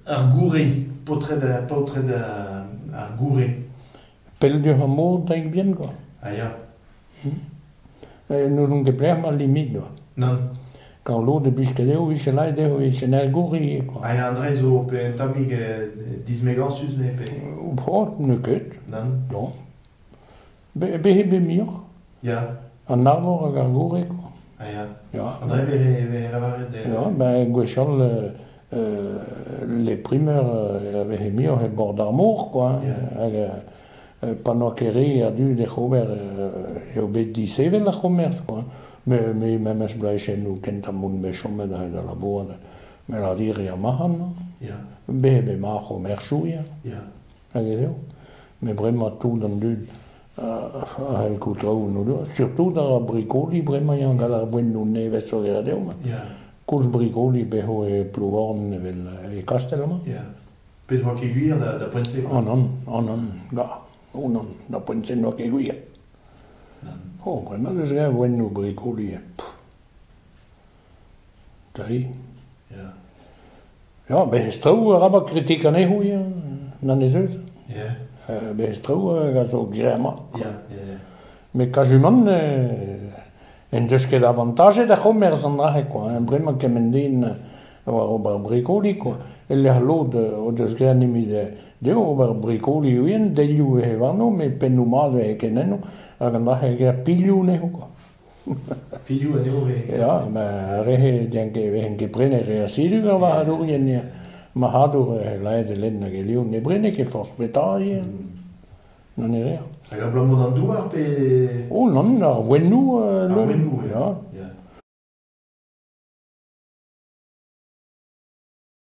Ar goure, paotred paotred ar goure. Pell diouzh ar mor taik bihan kwa. Ah ya. N'ouzon ket pelec'h emañ al limit kwa. Nann. Gant lod e blij ket dezho 'vije lâret dezho e vije an goure ivez kwa. Ah ya, an dra zo pe un tammig dismegañsus neuze pe... Oh, n'eo ket. Nann. Non. Be bez eo bet muioc'h. Ya. An Arvor hag ar Gorre kwa. Ah ya. Ya. An dra e veze lavaret Ya, ben gwechall les primeurs a veze muioc'h e bord ar mor kwa Ya. Hag pa n'oa ket re a dud ec'h ober eo bet disevel ar c'homerz kwa. Me me memes bloavezhioù kentañ m'on bet chomet aze da labourat me 'lâr dir eo marc'had Ya. Bez eo bet mat ar c'homersoù ya. Ya. Hag ez eo. Met bremañ tout an dud a c'hell kaout traoù en o doa. Surtout ar brikoli bremañ eo gant ar boennoù nevez zo graet deomp. Ya. Koulz brikoli bez' e Plouvorn evel e Kastell amañ. Ya. Pezh 'oa ket gwir da da poent-se Oh nann, oh nann, ga, oh nann, da poent-se n'oa ket gwir. Nann. Oh, bremañ 'deus graet boennoù brikoli. Dre. Ya. Ya, bez traoù arabat kritik anezho ya, n'en ez eus. Ya. Bez traoù hag a zo graet mat. Ya, ya, ya. Met kazumant en deus ket avantajet ar c'homerz an dra-se kwa hein, bremañ kement den war ober brikoli kwa. E-lec'h lod o deus graet nemet dezho ober brikoli ivez, delioù e veze warno met pennoù mat e veze ken enno hag an dra-se graet pilhoù anezho kwa. Pilhoù anezho e... Ya, ma ar re-se ne vezent ket prenet re asidu gant marc'hadourien ya. Marc'hadour lakaet e lenn hag e liv ne brene ket forzh petra ivez. N'en eo. Hag abalamour d'an douar pe... Oh nann, ar ouennoù Ar ouennoù, ya.